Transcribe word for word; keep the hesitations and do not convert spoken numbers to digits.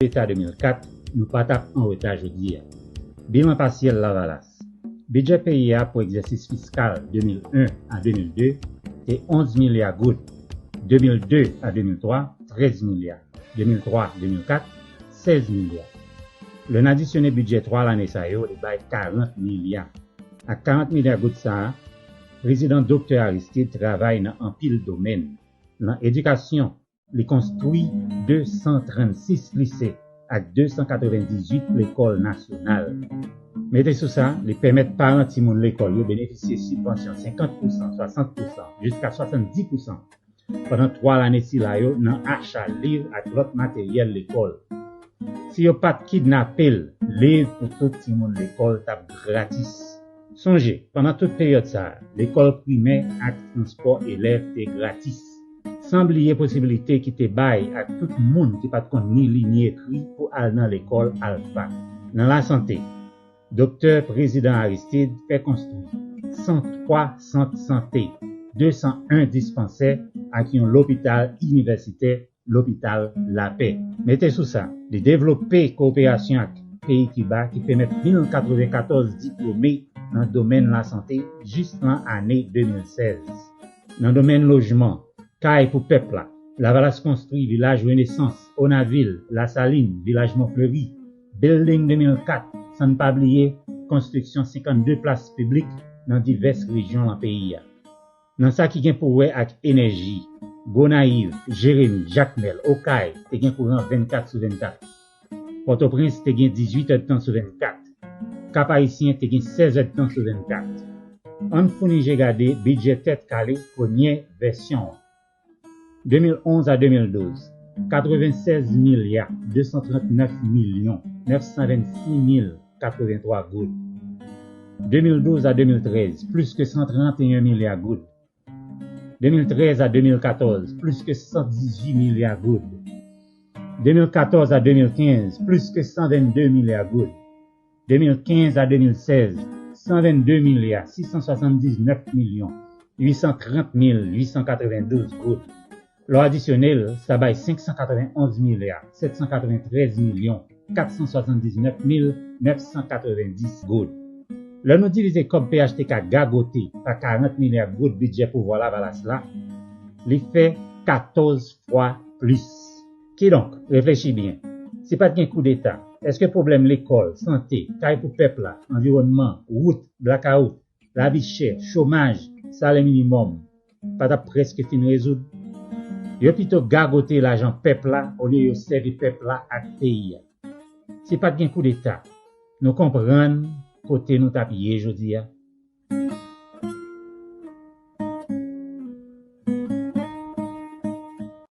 Leta de mil kat, nou pa t ap an reta jodi a. Bilan pasyèl Lavalas. Bidjè peyi a pou egzèsis fiskal de mil en a de mil de te onz milya goud, de mil de a de mil twa, trèz milya, de mil twa de mil kat, sèz milya. Lè n adisyone bidjè twa lane sa yo, li bay karant milya. Ak karant milya goud sa a, prezidan Doktè Aristide travay nan anpil domèn. Nan edikasyon, li konstwi de san trannsis lise ak de san katrevendizuit lekòl nasyonal. Mete sou sa, li pèmèt paran timoun lekòl yo benefisye sibvansyon senkant pousan, swasant pousan, jiska swasanndis pousan pandan twa lane sila yo nan acha liv ak lòt materyèl lekòl. Si yo pa t kidnape l, liv pou tout timoun lekòl t ap gratis. Sonje, pandan tout peryòd sa a, lekòl primè ak transpò elèv te gratis. San bliye posibilite ki te bay ak tout moun ki pa t konn ni li ni ekri pou al nan lekòl al fak. Nan lasante, Doktè Prezidan Aristide fè konstwi san twa sant sante, de san en dispansè ak yon lopital inivèsitè, Lopital Lapè. Mete sou sa, li devlope kowoperasyon ak peyi Kiba ki pèmèt mil katrevenkatòz diplome nan domèn lasante jis nan ane de mil sèz. Nan domèn lojman, kay pou pèp la, Lavalas konstwi Vilaj Renesans, Onavil, Lasalin, Vilaj Mont Fleuri, Building de mil kat, san n pa bliye konstriksyon senkannde plas piblik nan divès rejyon nan peyi a. Nan sa ki gen pou wè ak enèji, Gonayiv, Jeremi, Jakmèl, Okay te gen kouran vennkat sou vennkat. Pòtoprens te gen dizuit èdtan sou vennkat. Kap Ayisyen te gen sèz èdtan sou vennkat. Ann founi je gade bidjè Tèt Kale premyè vèsyon an. De mil onz a de mil douz, katrevennsèz milya de san trannèf milyon nèf san vennsis mil katreventwa goud. De mil douz a de mil trèz, plis ke san tranteyen milya goud. De mil trèz a de mil katòz, plis ke san dizuit milya goud. De mil katòz a de mil kenz, plis ke san vennde milya goud. De mil kenz a de mil sèz, san vennde milya sis san swasanndiznèf milyon uit san trant mil uit san katrevendouz goud. Lè w adisyone l, sa bay senk san katrevenonz milya sèt san katreventrèz milyon kat san swasanndiznèf mil nèf san katrevendis goud. Lè nou divize kòb P H T K gagote pa karant milya goud bidjè pouvwa Lavalas la, li fè katòz fwa plis. Kidonk, reflechi byen. Si pa t gen koudeta, èske pwoblèm lekòl, sante, kay pou pèp la, anviwònman, wout, blakawout, lavi chè, chomaj, salè minimòm pa t ap prèske fin rezoud? Yo pito gagote lajan pèp la olye yo sèvi pèp la ak peyi a. Si pa t gen koudeta, nou konprann kote nou t ap ye jodi a?